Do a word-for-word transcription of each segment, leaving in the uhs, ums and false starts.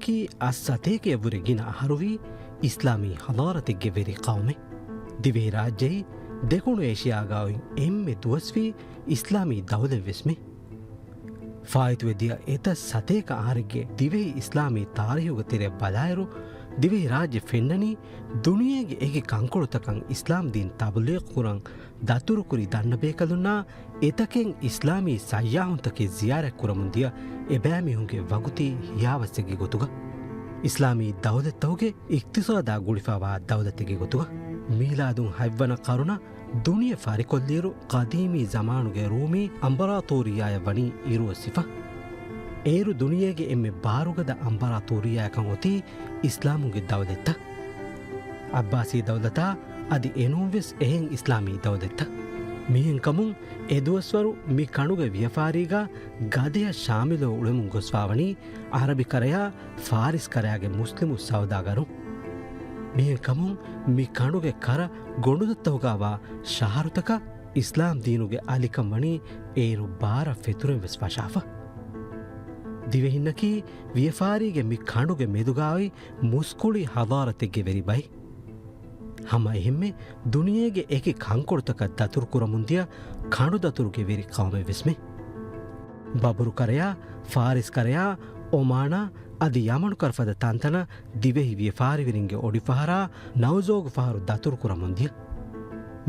ކީ އަށް ސަތޭކައަށްވުރެ ގިނަ އަހަރުވީ އިސްލާމީ ޙަޟާރަތެއްގެ ވެރި ޤައުމެއް. ދިވެހިރާއްޖެއީ ދެކުނު އޭޝިޔާގައި އޮތް އެންމެ ދުވަސްވީ އިސްލާމީ ދައުލަތްވެސްމެ. ފާއިތުވެ ދިޔަ އެތައް ސަތޭކަ އަހަރެއްގެ ދިވެހި އިސްލާމީ ތާރީހުގެ ތެރެއަށް ބަލާއިރު، ދިވެހިރާއްޖެ ފެންނަނީ ދުނިޔޭގެ އެކި ކަންކޮޅުތަކަށް އިސްލާމް ދީން ތަބުލީޣު ކުރަން ދަތުރުކުރި ދަންނަ ބޭކަލުންނާ އެތަކެއް އިސްލާމީ ސައްޔާހުންތަކެއް ޒިޔާރަތް ކުރަމުން ދިޔަ އެބައިމީހުންގެ ވަގުތީ ހިޔާވައްސެއްގެ ގޮތުގަ، އިސްލާމީ ދައުލަތްތަކުގެ އިޤްތިޞާދާ ގުޅިފައިވާ ދައުލަތެއްގެ ގޮތުގަ. މީލާދުން ހަތްވަނަ ޤަރުނަށް ދުނިޔެ ފާރިކޮށްލިއިރު، ޤަދީމީ ޒަމާނުގެ ރޫމީ އަނބަރާޠޫރިއްޔާއަށް ވަނީ އިރުއޮއްސިފަ. އޭރު ދުނިޔޭގެ އެންމެ ބާރުގަދަ އަނބަރާޠޫރިއްޔާއަކަށް އޮތީ އިސްލާމުގެ ދައުލަތްތައް. ޢައްބާސީ ދައުލަތާ އަދި އެނޫންވެސް އެހެން އިސްލާމީ ދައުލަތްތައް. މިހެންކަމުން އެ ދުވަސްވަރު މި ކަނޑުގެ ވިޔަފާރީގަ ގަދަޔަށް ޝާމިލުވެ އުޅެމުން ގޮސްފާވަނީ ޢަރަބި ކަރަޔާ ފާރިސް ކަރަޔާގެ މުސްލިމު ސައުދާގަރުން. މިހެންކަމުން މި ކަނޑުގެ ކަރަ ގޮނޑުދޮށްތަކުގަވާ ޝަހަރުތަކަށް އިސްލާމް ދީނުގެ އަލިކަން ވަނީ އޭރު ބާރަށް ފެތުރެން ވެސް ފަށާފަ. ދިވެހިންނަކީ ވިޔަފާރީގެ މި ކަނޑުގެ މެދުގައި މުސްކުޅި ޙަޟާރަތެއްގެ ވެރިބައި. ހަމަ އެހެންމެ ދުނިޔޭގެ އެކި ކަންކޮޅުތަކަށް ދަތުރު ކުރަމުން ދިޔަ ކަނޑުދަތުރުގެ ވެރި ޤައުމެއް ވެސްމެ. ބަބުރު ކަރަޔާ، ފާރިސް ކަރަޔާ، އޮމާނާ އަދި ޔަމަނު ކަރަ ފަދަ ތަންތަނަށް ދިވެހި ވިޔަފާރިވެރިންގެ އޮޑިފަހަރާ ނައުޒޯގު ފަހަރު ދަތުރު ކުރަމުން ދިޔަ.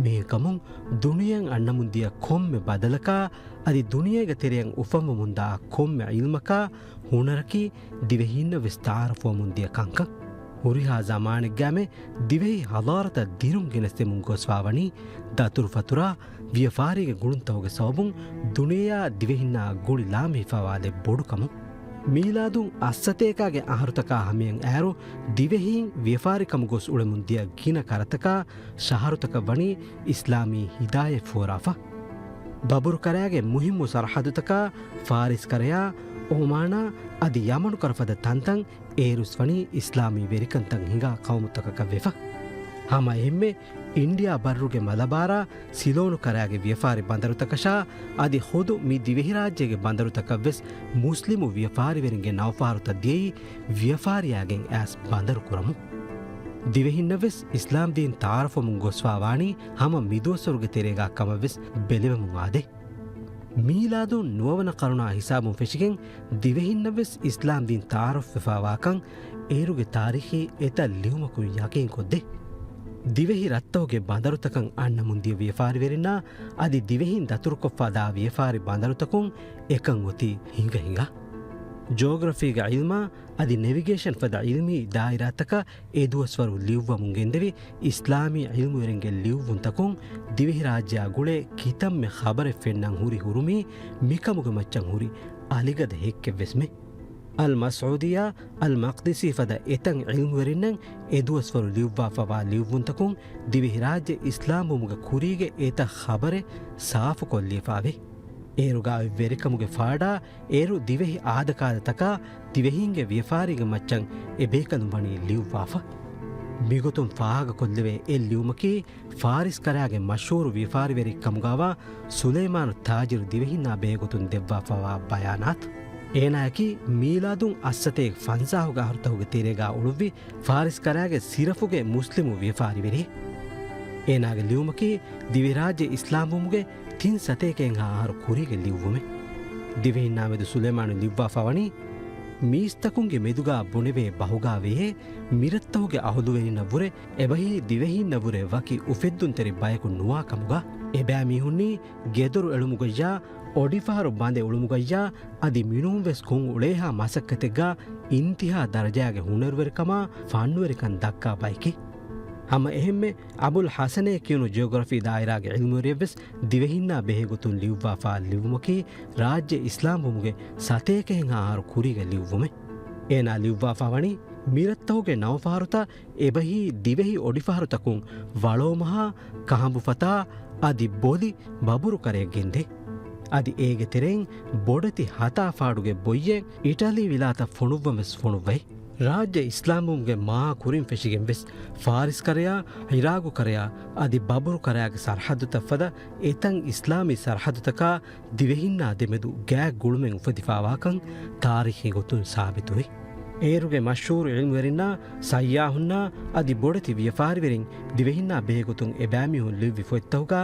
މިހެންކަމުން ދުނިޔެއަށް އަންނަމުން ދިޔަ ކޮންމެ ބަދަލަކާ އަދި ދުނިޔޭގެ ތެރެއަށް އުފަންވަމުންދާ ކޮންމެ ޢިލްމަކާ ހުނަރަކީ ދިވެހީންނަށް ވެސް ތަޢާރަފުވަމުން ދިޔަ ކަންކަން. ހުރިހާ ޒަމާނެއްގައިމެ ދިވެހި ޙަޟާރަތަށް ދިރުން ގެނެސްދެމުން ގޮސްފާވަނީ ދަތުރުފަތުރާ ވިޔަފާރީގެ ގުޅުންތަކުގެ ސަބަބުން ދުނިޔެއާ ދިވެހިންނާ ގުޅި ލާމެހިފާވާލެއް ބޮޑުކަމުން. މީލާދުން އަށްސަތޭކާގެ އަހަރުތަކާ ހަމަޔަށް އައިރު، ދިވެހީން ވިޔަފާރިކަމުގަ ގޮސް އުޅެމުން ދިޔަ ގިނަ ކަރަތަކާ ޝަހަރުތަކަށް ވަނީ އިސްލާމީ ހިދާޔަތް ފޯރާފަ. ބަބުރު ކަރަޔާގެ މުހިއްމު ސަރަޙައްދުތަކާ ފާރިސް ކަރަޔާ، އޮމާނާ އަދި ޔަމަނު ކަރަ ފަދަ ތަންތަން އޭރުސް ވަނީ އިސްލާމީ ވެރިކަންތައް ހިނގާ ޤައުމުތަކަކަށް ވެފަ. ހަމަ އެހެންމެ އިންޑިއާ ބައްރުގެ މަލަބާރާ ސިލޯނު ކަރަޔާގެ ވިޔަފާރި ބަނދަރުތަކަށާ އަދި ޚުދު މި ދިވެހިރާއްޖޭގެ ބަނދަރުތަކަށްވެސް މުސްލިމު ވިޔަފާރިވެރިންގެ ނައުފަހަރުތައް ދިޔައީ ވިޔަފާރިއާގެން އައިސް ބަނދަރު ކުރަމުން. ދިވެހިންނަށްވެސް އިސްލާމް ދީން ތަޢާރަފްވަމުން ގޮސްފާވާނީ ހަމަ މިދުވަސްވަރުގެ ތެރޭގާ ކަމަށްވެސް ބެލެވެމުން އާދޭ. މީލާދުން ނުވަވަނަ ޤަރުނާ ހިސާބުން ފެށިގެން ދިވެހިންނަށްވެސް އިސްލާމް ދީން ތަޢާރަފްވެފާވާކަން އޭރުގެ ތާރީޚީ އެތައް ލިޔުމަކުން ޔަޤީންކޮށްދޭ. ދިވެހި ރަށްތަކުގެ ބަނދަރުތަކަށް އަންނަމުން ދިޔަ ވިޔަފާރިވެރިންނާ އަދި ދިވެހިން ދަތުރުކޮށްފަ ދާ ވިޔަފާރި ބަނދަރުތަކުން އެކަން އޮތީ ހިނގަ ހިނގާ. ޖޯގްރަފީގެ ޢިލްމާ އަދި ނެވިގޭޝަން ފަދަ ޢިލްމީ ދާއިރާތަކަށް އެދުވަސްވަރު ލިޔުއްވަމުން ގެންދެވި އިސްލާމީ ޢިލްމުވެރިންގެ ލިޔުއްވުންތަކުން ދިވެހިރާއްޖެއާ ގުޅޭ ކިތަންމެ ޚަބަރެއް ފެންނަން ހުރި ހުރުމީ މިކަމުގެ މައްޗަށް ހުރި އަލިގަދަ ހެއްކެއްވެސްމެ. އަލް މަސްޢޫދިއްޔާ، އަލް މަޤްދިސީ ފަދަ އެތައް ޢިލްމުވެރިންނަށް އެދުވަސްވަރު ލިޔުއްވާފަވާ ލިޔުއްވުންތަކުން ދިވެހިރާއްޖެ އިސްލާމްވުމުގެ ކުރީގެ އެތައް ޚަބަރެއް ސާފުކޮށްލިޔަފާވޭ. އޭރުގައި ވެރިކަމުގެ ފާޑާ އޭރު ދިވެހި އާދަކާދަތަކާ ދިވެހީންގެ ވިޔަފާރީގެ މައްޗަށް އެބޭކަލުން ވަނީ ލިޔުއްވާފަ. މިގޮތުން ފާހަގަކޮށްލެވޭ އެއް ލިޔުމަކީ ފާރިސް ކަރަޔާގެ މަޝްހޫރު ވިޔަފާރިވެރި ކަމުގައިވާ ސުލައިމާނު ތާޖިރު ދިވެހިންނާ ބެހޭގޮތުން ދެއްވާފަވާ ބަޔާނާތު. އޭނާއަކީ މީލާދުން އަށްސަތޭކަ ފަންސާހުގެ އަހަރުތަކުގެ ތެރޭގާ އުޅުއްވި ފާރިސް ކަރަޔާގެ ސިރަފުގެ މުސްލިމު ވިޔަފާރިވެރިއެއް. އޭނާގެ ލިޔުމަކީ ދިވެހިރާއްޖެ އިސްލާމްވުމުގެ ތިން ސަތޭކައެއްހާ އަހަރު ކުރީގެ ލިޔުއްވުމެއް. ދިވެހިންނާމެދު ސުލައިމާނު ލިޔުއްވާފަ ވަނީ، މީސްތަކުންގެ މެދުގާ ބުނެވޭ ބަހުގާ ވެޔޭ މިރަށްތަކުގެ އަހުލުވެރިންނަށްވުރެ އެބަހީ ދިވެހީންނަށްވުރެ ވަކި އުފެއްދުންތެރި ބަޔަކު ނުވާ ކަމުގާ. އެބައިމީހުންނީ ގެދޮރު އެޅުމުގައްޔާ އޮޑިފަހަރު ބަނދެ އުޅުމުގައްޔާ އަދި މިނޫންވެސް ކޮން އުޅޭހާ މަސައްކަތެއްގާ އިންތިހާ ދަރަޖައިގެ ހުނަރުވެރިކަމާ ފަންނުވެރިކަން ދައްކާ ބައެކޭ. ހަމަ އެހެންމެ އަބުލް ޙަސަނޭ ކިޔުނު ޖިއޮގްރަފީ ދާއިރާގެ ޢިލްމުވެރިއެއްވެސް ދިވެހިންނާ ބެހޭގޮތުން ލިޔުއްވާފާ ލިޔުއްވުމަކީ ރާއްޖެ އިސްލާމްވުމުގެ ސަތޭކައެއްހާ އަހަރު ކުރީގެ ލިޔުއްވުމެއް. އޭނާ ލިޔުއްވާފާ ވަނީ މިރަށްތަކުގެ ނައުފަހަރުތައް އެބަހީ ދިވެހި އޮޑިފަހަރުތަކުން ވަޅޯމަހާ، ކަހަނބުފަތާ އަދި ބޮލި ބަބުރު ކަރަޔަށް ގެންދޭ. އަދި އޭގެ ތެރެއިން ބޮޑެތި ހަތާ ފާޑުގެ ބޮއްޔެއް އިޓަލީ ވިލާތަށް ފޮނުއްވަން ވެސް ފޮނުއްވައި. ރާއްޖެ އިސްލާމްވުމުގެ މާ ކުރިން ފެށިގެން ވެސް ފާރިސް ކަރަޔާ، ޢިރާގު ކަރަޔާ އަދި ބަބުރު ކަރަޔާގެ ސަރަޙައްދުތައް ފަދަ އެތައް އިސްލާމީ ސަރަޙައްދުތަކާ ދިވެހިންނާ ދެމެދު ގާތް ގުޅުމެއް އުފެދިފާވާކަން ތާރީޚީ ގޮތުން ސާބިތުވޭ. އޭރުގެ މަޝްހޫރު ޢިލްމުވެރިންނާ، ސައްޔާހުންނާ، އަދި ބޮޑެތި ވިޔަފާރިވެރިން ދިވެހިންނާ ބެހޭގޮތުން އެބައިމީހުން ލިޔުއްވި ފޮތްތަކުގާ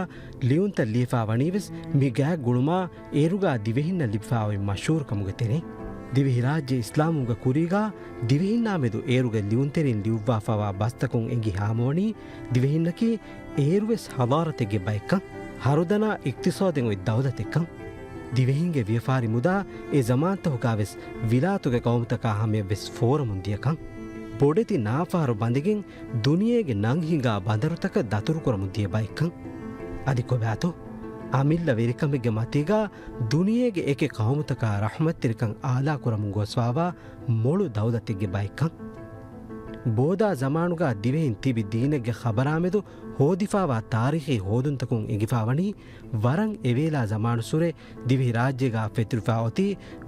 ލިޔުންތައް ލިޔެފާ ވަނީވެސް މި ގާތް ގުޅުމާ އޭރުގާ ދިވެހިންނަށް ލިބިފާ އޮތް މަޝްހޫރުކަމުގެ ތެރެއިން. ދިވެހިރާއްޖެ އިސްލާމްވުމުގެ ކުރީގާ ދިވެހިންނާމެދު އޭރުގެ ލިޔުންތެރިން ލިޔުއްވާފާވާ ބަސްތަކުން އެނގި ހާމަވަނީ ދިވެހިންނަކީ އޭރުވެސް ހަޟާރަތެއްގެ ބައެއްކަން، ހަރުދަނާ އިޤްތިޞާދެއް އޮތް ދައުލަތެއްކަން. ދިވެހިންގެ ވިޔަފާރި މުދާ އެ ޒަމާންތަކުގާވެސް ވިލާތުގެ ޤައުމުތަކާ ހަމަޔަށްވެސް ފޯރަމުން ދިޔަކަން. ބޮޑެތި ނާފަހަރު ބަނދެގެން ދުނިޔޭގެ ނަން ހިނގާ ބަނދަރުތަކަށް ދަތުރުކުރަމުން ދިޔަ ބައެއްކަން. އަދި ކޮބާތޯ؟ އަމިއްލަ ވެރިކަމެއްގެ މަތީގާ ދުނިޔޭގެ އެކި ޤައުމުތަކާ ރަޙްމަތްތެރިކަން އާލާކުރަމުން ގޮސްފާވާ މޮޅު ދައުލަތެއްގެ ބައެއްކަން. ބޯދާ ޒަމާނުގާ ދިވެހިން ތިބި ދީނެއްގެ ޚަބަރާމެދު ހޯދިފާވާ ތާރީޚީ ހޯދުންތަކުން އެނގިފާވަނީ ވަރަށް އެވޭލާ ޒަމާނުއްސުރެ ދިވެހިރާއްޖޭގާ ފެތުރިފާ އޮތީ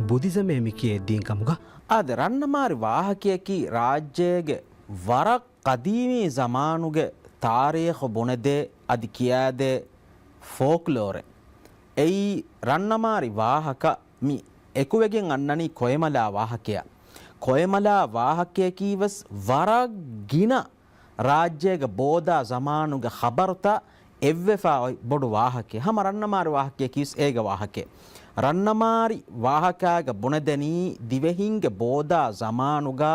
ބުދިޒަމޭ މިކިޔޭ ދީން ކަމުގަ. އާދެ، ރަންނަމާރި ވާހަކަޔަކީ ރާއްޖޭގެ ވަރަށް ޤަދީމީ ޒަމާނުގެ ތާރީޚު ބުނެދޭ އަދި ކިޔާދޭ ފޯކްލޯރެއް. އެއީ ރަންނަމާރި ވާހަކަ މި އެކުވެގެން އަންނަނީ ކޮއެމަލާ ވާހަކަޔާ. ކޮއެމަލާ ވާހަކަޔަކީވެސް ވަރަށް ގިނަ ރާއްޖޭގެ ބޯދާ ޒަމާނުގެ ޚަބަރުތައް އެއްވެފާ އޮތް ބޮޑު ވާހަކައެއް. ހަމަ ރަންނަމާރި ވާހަކަޔަކީވެސް އޭގެ ވާހަކައެއް. ރަންނަމާރި ވާހަކާގަ ބުނެދެނީ ދިވެހިންގެ ބޯދާ ޒަމާނުގަ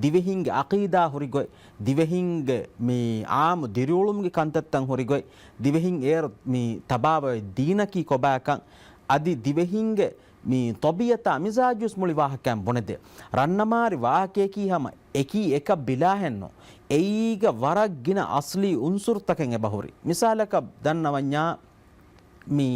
ދިވެހިންގެ އަޤީދާ ހުރި ގޮތް، ދިވެހިންގެ މި އާއްމު ދިރިއުޅުމުގެ ކަންތައްތައް ހުރި ގޮތް، ދިވެހިން އޭރު މި ތަބާވައި ދީނަކީ ކޮބާކަން، އަދި ދިވެހިންގެ މި ޠަބީޢަތާ މިޒާޖުވެސް މުޅި ވާހަކައިން ބުނެދޭ. ރަންނަމާރި ވާހަކަޔަކީ ހަމަ އެކީ އެކަށް ބިލާހެއްނު. އެއީގަ ވަރަށް ގިނަ އަޞްލީ އުންސުރުތަކެއް އެބަހުރި. މިސާލަކަށް ދަންނަވަންޏާ، މި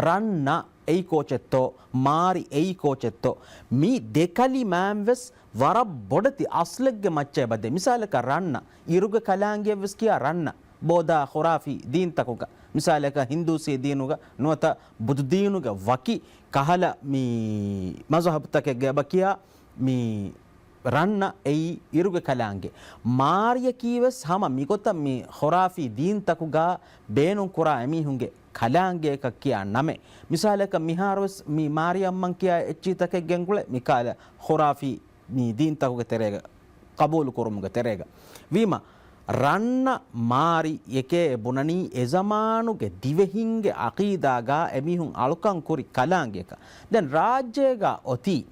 ރަންނަ އެއީ ކޯޗެއްތޯ، މާރި އެއީ ކޯޗެއްތޯ، މި ދެ ކަލިމާއިން ވެސް ވަރަށް ބޮޑެތި އަޞްލެއްގެ މައްޗަށް އެބަދޭ. މިސާލަކަށް ރަންނަ، އިރުގެ ކަލާނގެއަށް ވެސް ކިޔާ ރަންނަ. ބޯދާ ޚުރާފީ ދީންތަކުގަ، މިސާލަކަށް ހިންދޫސީ ދީނުގަ ނުވަތަ ބުދު ދީނުގެ ވަކި ކަހަލަ މި މަޒުހަބުތަކެއްގަ އެބަ ކިޔާ މި ރަންނަ އެއީ އިރުގެ ކަލާނގެ. މާރިޔަކީ ވެސް ހަމަ މިގޮތަށް މި ޚުރާފީ ދީންތަކުގަ ބޭނުން ކުރާ އެމީހުންގެ ކަލާނގެއަކަށް ކިޔާ ނަމެއް. މިސާލަކަށް މިހާރު ވެސް މި މާރިޔަމްމަން ކިޔާ އެއްޗިތަކެއް ގެންގުޅޭ މި ކަހަލަ ޚުރާފީ މި ދީންތަކުގެ ތެރޭގަ ޤަބޫލު ކުރުމުގެ ތެރޭގަ. ވީމަ، ރަންނަ މާރި އެކޭ ބުނަނީ އެޒަމާނުގެ ދިވެހިންގެ އަޤީދާގަ އެމީހުން އަޅުކަން ކުރި ކަލާނގެއަކަށް. ދެން ރާއްޖޭގަ އޮތީ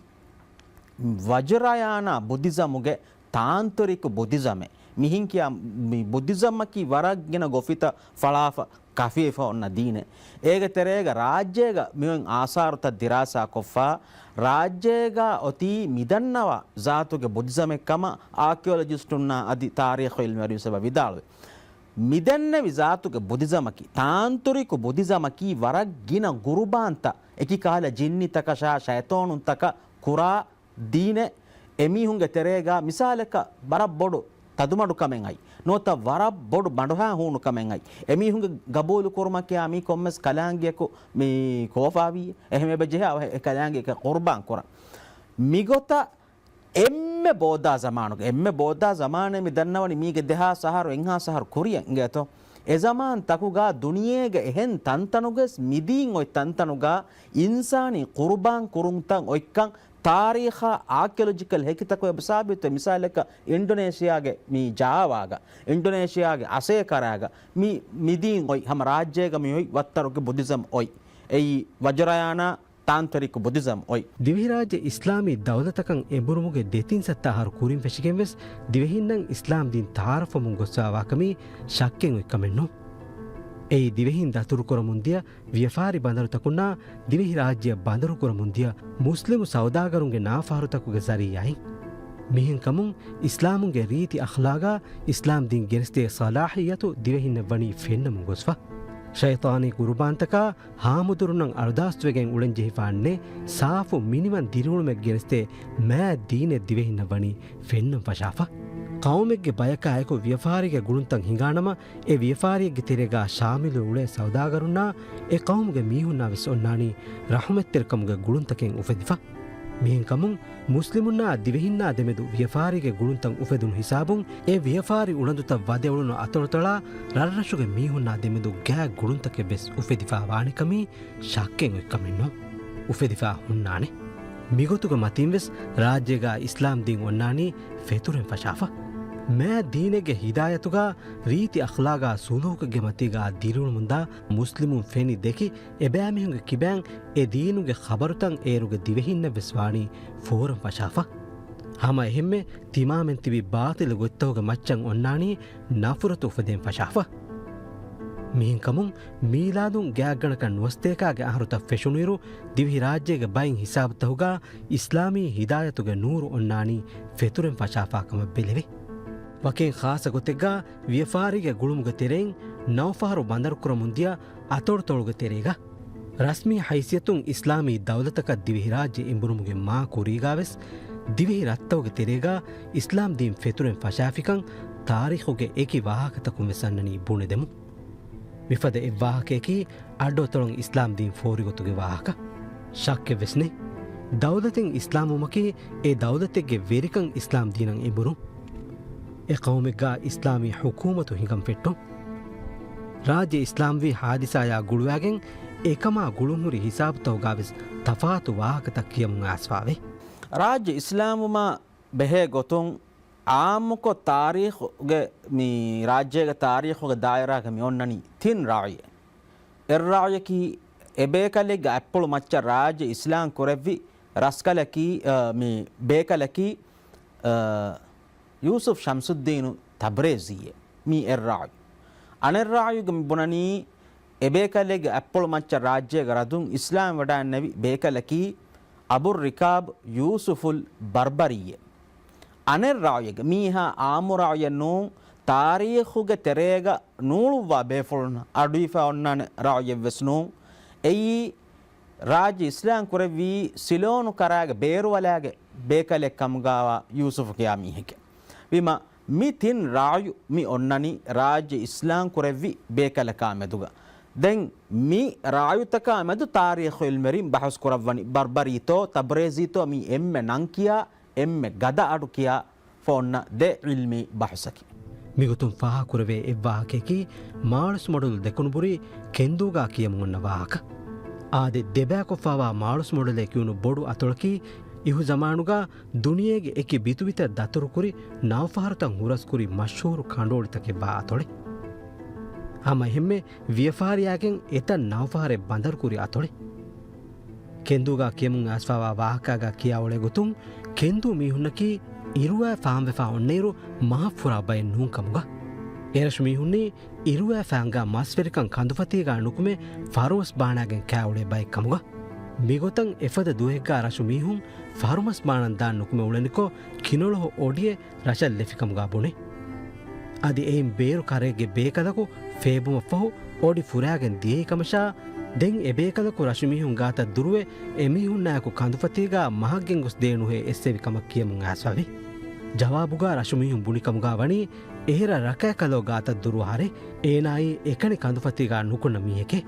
ވަޖްރަޔާނާ ބުދިޒަމުގެ ތާންތޮރިކު ބުދިޒަމެއް. މިހެން ކިޔާ މި ބުދިޒަމަކީ ވަރަށް ގިނަ ގޮފިތައް ފަޅާފަ ކަފިވެފަ އޮންނަ ދީނެއް. އޭގެ ތެރޭގަ ރާއްޖޭގަ މިއޮތް އާސާރުތައް ދިރާސާކޮށްފަ، ރާއްޖޭގަ އޮތީ މިދަންނަވާ ޒާތުގެ ބުދިޒަމެއް ކަމަށް އާކިއޮލޮޖިސްޓުންނާ އަދި ތާރީޚު އިލްމުވެރިން ވެސް އެބަ ވިދާޅުވި. މިދެންނެވި ޒާތުގެ ބުދިޒަމަކީ، ތާންތުރިކު ބުދިޒަމަކީ ވަރަށް ގިނަ ގުރުބާންތައް، އެކި ކަހަލަ ޖިންނިތަކަށާ ޝައިޠޯނުންތަކަށް ކުރާ ދީނެއް. އެމީހުންގެ ތެރޭގަ މިސާލަކަށް ވަރަށް ބޮޑު ތަދުމަޑުކަމެއް އައި، ނުވަތަ ވަރަށް ބޮޑު ބަނޑުހާ ހޫނުކަމެއް އައި، އެމީހުންގެ ގަބޫލު ކުރުމަކީ މީ ކޮންމެސް ކަލާނގެއަކު މި ކޯފާވީ، އެހެން އެބަ ޖެހޭ އަވަހަށް އެ ކަލާނގެއަކަށް ޤުރުބާން ކުރަން. މިގޮތަށް އެންމެ ބޯދާ ޒަމާނުގަ، އެންމެ ބޯދާ ޒަމާނޭ މި ދަންނަވަނީ މީގެ ދެހާސް އަހަރު، އެއްހާސް އަހަރު ކުރިއަށް އިނގޭތޯ. އެ ޒަމާން ތަކުގަ ދުނިޔޭގެ އެހެން ތަންތަނުގަވެސް މިދީން އޮތް ތަންތަނުގަ އިންސާނީ ޤުރުބާން ކުރުންތައް އޮތްކަން ތާރީޚާ އާކިއޮލޮޖިކަލް ހެކިތަކުން އެބަ ސާބިތުވޭ. މިސާލަކަށް އިންޑޮނޭޝިއާގެ މި ޖާވާގަ، އިންޑޮނޭޝިއާގެ އަސޭކަރާގަ މި މިދީން އޮތް، ހަމަ ރާއްޖޭގަ މި އޮތް ވައްތަރުގެ ބުދިޒަމް އޮތް. އެއީ ވަޖްރަޔާނާ ތާންތޮރިކު ބުދިޒަމް އޮތް. ދިވެހިރާއްޖެ އިސްލާމީ ދައުލަތަކަށް އެނބުރުމުގެ ދެތިން ސައްތަ އަހަރު ކުރިން ފެށިގެން ވެސް ދިވެހިންނަށް އިސްލާމް ދީން ތައާރަފްވަމުން ގޮއްސަވާ ކަމީ ޝައްކެއް އޮތް ކަމެއް ނޫން. އެއީ ދިވެހިން ދަތުރުކުރަމުން ދިޔަ ވިޔަފާރި ބަނދަރުތަކުންނާ ދިވެހިރާއްޖެއަށް ބަނދަރުކުރަމުން ދިޔަ މުސްލިމު ސައުދާގަރުންގެ ނާފަހަރުތަކުގެ ޒަރީޢާއިން. މިހެންކަމުން އިސްލާމުގެ ރީތި އަޚްލާގާ އިސްލާމް ދީން ގެނެސްދޭ ޞަލާޙިއްޔަތު ދިވެހިންނަށް ވަނީ ފެންނަމުން ގޮސްފަ. ޝައިޠާނީ ޤުރުބާންތަކާ ހާމުދުރުންނަށް އަރުދާސްތުވެގެން އުޅެންޖެހިފާނެ ސާފު މިނިވަން ދިރިއުޅުމެއް ގެނެސްދޭ މާތް ދީނެއް ދިވެހިންނަށް ވަނީ ފެންނަން ފަށާފަ. ޤައުމެއްގެ ބަޔަކާ އެކު ވިޔަފާރީގެ ގުޅުންތައް ހިނގާނަމަ، އެ ވިޔަފާރިއެއްގެ ތެރޭގާ ޝާމިލުވެ އުޅޭ ސައުދާގަރުންނާ އެ ޤައުމުގެ މީހުންނާ ވެސް އޮންނާނީ ރަޙުމަތްތެރިކަމުގެ ގުޅުންތަކެއް އުފެދިފަ. މިހެންކަމުން މުސްލިމުންނާ ދިވެހިންނާ ދެމެދު ވިޔަފާރީގެ ގުޅުންތައް އުފެދުނު ހިސާބުން، އެ ވިޔަފާރި އުޅަނދުތައް ވަދެއުޅުނު އަތޮޅުތޮޅާ ރަށްރަށުގެ މީހުންނާ ދެމެދު ގާތް ގުޅުންތަކެއް ވެސް އުފެދިފާ ވާނެ ކަމީ ޝައްކެއް އޮތް ކަމެއް ނޫން. އުފެދިފާ ހުންނާނެ. މިގޮތުގެ މަތީން ވެސް ރާއްޖޭގަ އިސްލާމް ދީން އޮންނާނީ ފެތުރެން ފަށާފަ. މާތް ދީނެއްގެ ހިދާޔަތުގަ ރީތި އަޚްލާގާ ސުލޫކެއްގެ މަތީގަ ދިރިއުޅުމުންދާ މުސްލިމުން ފެނި ދެކި، އެބައިމީހުންގެ ކިބައިން އެ ދީނުގެ ޚަބަރުތައް އޭރުގެ ދިވެހިންނަށް ވެސް ވާނީ ފޯރަން ފަށާފަ. ހަމަ އެހެންމެ ތިމާމެން ތިބި ބާޠިލު ގޮތްތަކުގެ މައްޗަށް އޮންނާނީ ނަފުރަތު އުފެދެން ފަށާފަ. މިހެންކަމުން މީލާދުން ގާތްގަނޑަކަށް ނުވަސަތޭކާގެ އަހަރުތައް ފެށުނުއިރު، ދިވެހިރާއްޖޭގެ ބައެއް ހިސާބުތަކުގަ އިސްލާމީ ހިދާޔަތުގެ ނޫރު އޮންނާނީ ފެތުރެން ފަށާފާ ކަމަށް ބެލެވޭ. ވަކިން ޚާއްޞަ ގޮތެއްގަ ވިޔަފާރީގެ ގުޅުމުގެ ތެރެއިން ނައުފަހަރު ބަނދަރުކުރަމުން ދިޔަ އަތޮޅުތޮޅުގެ ތެރޭގަ، ރަސްމީ ހައިސިއްޔަތުން އިސްލާމީ ދައުލަތަކަށް ދިވެހިރާއްޖެ އެނބުރުމުގެ މާ ކުރީގާވެސް، ދިވެހި ރަށްތަކުގެ ތެރޭގަ އިސްލާމް ދީން ފެތުރެން ފަށާފިކަން ތާރީޚުގެ އެކި ވާހަކަތަކުން ވެސް އަންނަނީ ބުނެދެމުން. މިފަދަ އެއްވާހަކައަކީ އައްޑުއަތޮޅުން އިސްލާމް ދީން ފޯރިގޮތުގެ ވާހަކަ. ޝައްކެއްވެސް ނެތް. ދައުލަތެއް އިސްލާމްވުމަކީ އެ ދައުލަތެއްގެ ވެރިކަން އިސްލާމް ދީނަށް އެނބުރުން. އެ ޤައުމެއްގަ އިސްލާމީ ޙުކޫމަތު ހިނގަން ފެއްޓުން. ރާއްޖެ އިސްލާމްވި ޙާދިސާއާ ގުޅުވާގެން އެކަމާ ގުޅުންހުރި ހިސާބުތަކުގަވެސް ތަފާތު ވާހަކަތައް ކިޔަމުން އައިސްފާވޭ. ރާއްޖެ އިސްލާމްވުމާ ބެހޭ ގޮތުން އާއްމުކޮށް ތާރީޚުގެ، މި ރާއްޖޭގެ ތާރީޚުގެ ދާއިރާގަ މި އޮންނަނީ ތިން ރަޢުޔެއް. އެއް ރަޢުޔަކީ އެބޭކަލެއްގެ އަތްޕުޅު މައްޗަށް ރާއްޖެ އިސްލާމް ކުރެއްވި ރަސްކަލަކީ، އަ، މި ބޭކަލަކީ، އަ، ޔޫސުފް ޝަމްސުއްދީނު ތަބްރޭޒީއޭ. މީ އެއް ރަޢުޔު. އަނެއް ރަޢުޔުގަ މި ބުނަނީ އެބޭކަލެއްގެ އަތްޕުޅު މައްޗަށް ރާއްޖޭގަ ރަދުން އިސްލާމް ވަޑައިންނެވި ބޭކަލަކީ އަބުއްރިކާބް ޔޫސުފުލް ބަރްބަރީއޭ. އަނެއް ރަޢުޔެއްގަ މީހާ އާއްމު ރަޢުޔެއް ނޫން، ތާރީޚުގެ ތެރޭގަ ނޫޅުއްވާ ބޭފުޅުން އަޑުއިވިފަ އޮންނާނެ ރަޢުޔެއްވެސް ނޫން. އެއީ ރާއްޖެ އިސްލާމް ކުރެއްވީ ސިލޯނު ކަރާގެ ބޭރުވަލާގެ ބޭކަލެއް ކަމުގާވާ ޔޫސުފު ކިޔާ މީހެކޭ. ވީމާ، މި ތިން ރަޢުޔު މި އޮންނަނީ ރާއްޖެ އިސްލާމް ކުރެއްވި ބޭކަލަކާ މެދުގަ. ދެން މި ރަޢުޔުތަކާ މެދު ތާރީޚު ޢިލްމުވެރިން ބަޙުސް ކުރައްވަނީ ބަރްބަރީތޯ، ތަބްރޭޒީތޯ މި އެންމެ ނަން ކިޔާ، އެންމެ ގަދަ އަޑު ކިޔާ ފޯންނަ ދެ ޢިލްމީ ބަޙުސަކީ. މިގޮތުން ފާހަގަކުރެވޭ އެއްވާހަކައަކީ މާޅޮސް މޮޑުލު ދެކުނުބުރީ ކެންދޫގާ ކިޔަމުން އޮންނަ ވާހަކަ. އާދެ، ދެބަޔަކު ފާވާ މާޅޮސް މޮޑުލޭ ކިޔުނު ބޮޑު އަތޮޅަކީ އިހުޒަމާނުގާ ދުނިޔޭގެ އެކި ބިތުބިތައް ދަތުރުކުރި ނައުފަހަރުތައް ހުރަސްކުރި މަޝްހޫރު ކަނޑުއޮޅިތަކެއްވާ އަތޮޅެއް. ހަމަ އެހެންމެ ވިޔަފާރިޔާގެން އެތައް ނައުފަހަރެއް ބަނދަރުކުރި އަތޮޅެއް. ކެންދޫގާ ކިޔަމުން އައިސްފާވާ ވާހަކާގާ ކިޔާ އުޅޭ ގޮތުން، ކެންދޫ މީހުންނަކީ އިރުވާ ފާންވެފާ އޮންނައިރު މަހަށް ފުރާ ބައެއް ނޫން ކަމުގަ. އެރަށު މީހުންނީ އިރުވާ ފާންގާ މަސްވެރިކަން ކަނދުފަތީގާ ނުކުމެ ފަރުމަސް ބާނާގެން ކާ އުޅޭ ބައެއް ކަމުގަ. މިގޮތަށް އެފަދަ ދުވަހެއްގާ ރަށު މީހުން ފަރުމަސް ބާނަން ދާން ނުކުމެ އުޅެނިކޮށް، ކިނޮޅުހޮ އޮޑިއެއް ރަށަށް ލެފިކަމުގާ ބުނޭ. އަދި އެއިން ބޭރު ކަރައެއްގެ ބޭކަލަކު ފޭބުމަށްފަހު އޮޑި ފުރާގެން ދިޔައީ ކަމަށާ، ދެން އެބޭކަލަކު ރަށުމީހުން ގާތަށް ދުރުވެ އެމީހުންނާއެކު ކަނދުފަތީގާ މަހަށްގެންގޮސް ދޭނުހޭ އެއްސެވި ކަމަށް ކިޔަމުން އައިސްފަވި. ޖަވާބުގާ ރަށުމީހުން ބުނިކަމުގާ ވަނީ އެހެރަ ރަކައިކަލޯ ގާތަށް ދުރުވާ ހަރެއް އޭނާއީ އެކަނި ކަނދުފަތީގާ ނުކުންނަ މީހެކޭ.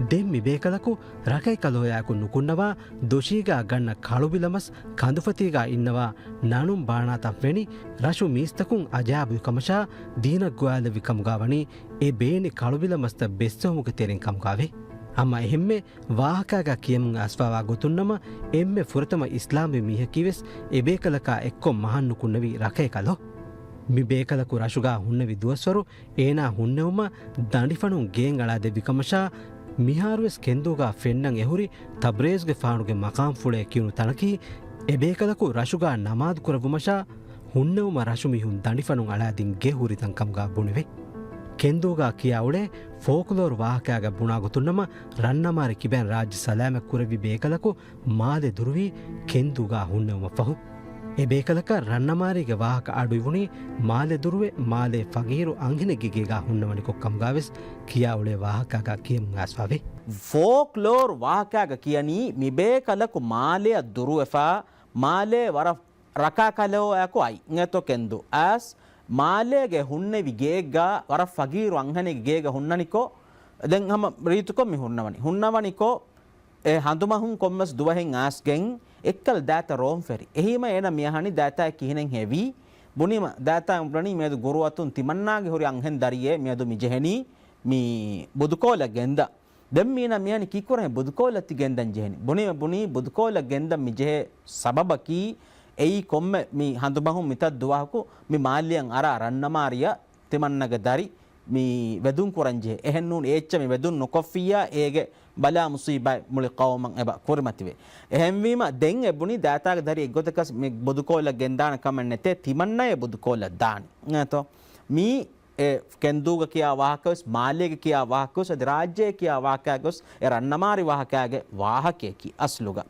ދެން މިބޭކަލަކު ރަކައިކަލޯޔާއެކު ނުކުންނަވާ ދޮށީގާ ގަންނަ ކަޅުބިލަމަސް ކަނދުފަތީގާ އިންނަވާ ނަނުން ބާނާތަން ފެނި ރަށު މީސްތަކުން އަޖާބުވި ކަމަށާ ދީނަށް ގޮވާލެއްވި ކަމުގާ ވަނީ އެ ބޭނި ކަޅުބިލަމަސްތައް ބެއްސެވުމުގެ ތެރެއިން ކަމުގާވޭ. ހަމަ އެހެންމެ ވާހަކާގާ ކިޔަމުން އައިސްފާވާ ގޮތުންނަމަ އެންމެ ފުރަތަމަ އިސްލާމްވި މީހަކީވެސް އެބޭކަލަކާ އެއްކޮށް މަހަށް ނުކުންނެވި ރަކައިކަލޯ. މި ބޭކަލަކު ރަށުގާ ހުންނެވި ދުވަސްވަރު އޭނާ ހުންނެވުމަށް ދަނޑިފަނުން ގެއެއް އަޅާދެއްވި ކަމަށާ، މިހާރުވެސް ކެންދޫގާ ފެންނަން އެހުރި ތަބްރޭޒުގެފާނުގެ މަޤާމްފުޅޭ ކިޔުނު ތަނަކީ، އެބޭކަލަކު ރަށުގާ ނަމާދު ކުރެއްވުމަށާ ހުންނެވުމަށް ރަށުމީހުން ދަނޑިފަނުން އަޅާދިން ގެ ހުރި ތަން ކަމުގާ ބުނެވޭ. ކެންދޫގާ ކިޔާ އުޅޭ ފޯކްލޯރު ވާހަކާގަ ބުނާ ގޮތުންނަމަ، ރަންނަމާރި ކިބައިން ރާއްޖެ ސަލާމަތް ކުރެއްވި ބޭކަލަކު މާލެ ދުރުވީ ކެންދޫގާ ހުންނެވުމަށްފަހު. އެބޭކަލަކަށް ރަންނަމާރީގެ ވާހަކަ އަޑުއިވުނީ މާލެ ދުރުވެ، މާލޭ ފަގީރު އަންހެނެއްގެ ގޭގާ ހުންނަވަނިކޮށް ކަމުގާވެސް ކިޔާ އުޅޭ ވާހަކާގާ ކިޔަމުން އައިސްފާވޭ. ފޯކްލޯރް ވާހަކާގަ ކިޔަނީ މިބޭކަލަކު މާލެއަށް ދުރުވެފާ، މާލޭ ވަރަށް ރަކާކަލޯއާއެކު އައި އިނގޭތޯ ކެންދޫ އައިސް، މާލޭގެ ހުންނެވި ގެއެއްގާ ވަރަށް ފަގީރު އަންހެނެއްގެ ގޭގަ ހުންނަނިކޮށް، ދެން ހަމަ ރީތިކޮށް މި ހުންނަވަނީ. ހުންނަވަނިކޮށް، އެ ހަނދުމަހުން ކޮންމެސް ދުވަހެއް އައިސްގެން އެއްކަލަ ދާތަ ރޯން ފެރި. އެހީމަ އޭނަ މިއަހަނީ ދާތާ ކިހިނެއް ހެވީ؟ ބުނީމަ ދާތާ ބުނަނީ މިއަދު ގުރުއަތުން ތިމަންނާގެ ހުރި އަންހެން ދަރިއެއް މިއަދު މި ޖެހެނީ މި ބުދުކޯލަށް ގެންދާ. ދެން މީނަ މިހަނި ކީކުރަހެ ބުދުކޯލަ ތި ގެންދަން ޖެހެނީ. ބުނީ، ބުނީ ބުދުކޯލަ ގެންދަން މި ޖެހޭ ސަބަބަކީ އެއީ ކޮންމެ މި ހަނދުމަހުން މިތައް ދުވަހަކު މި މާލިޔަށް އަރާ ރަންނަމާރިޔަށް ތިމަންނަގެ ދަރި މި ވެދުން ކުރަން ޖެހޭ. އެހެން ނޫން އެއްޗެއް މި ވެދުން ނުކޮށްފިއްޔާ އޭގެ ބަލާ މުސީބާތް މުޅި ޤައުމަށް އެބަ ކުރިމަތިވޭ. އެހެންވީމަ ދެން އެ ބުނީ ދާތާގެ ދަރި އެއްގޮތަކަސް މި ބުދުކޯލަ ގެންދާނެ ކަމެއް ނެތޭ، ތިމަންނައޭ ބުދުކޯލަ ދާނީ. އެތޯ؟ މީ އެ ކެންދޫގަ ކިޔާ ވާހަކަވެސް، މާލޭގަ ކިޔާ ވާހަކަވެސް، އަދި ރާއްޖޭ ކިޔާ ވާހަކައިގަވެސް އެ ރަންނަމާރި ވާހަކައިގެ ވާހަކަޔަކީ އަސްލުގަ.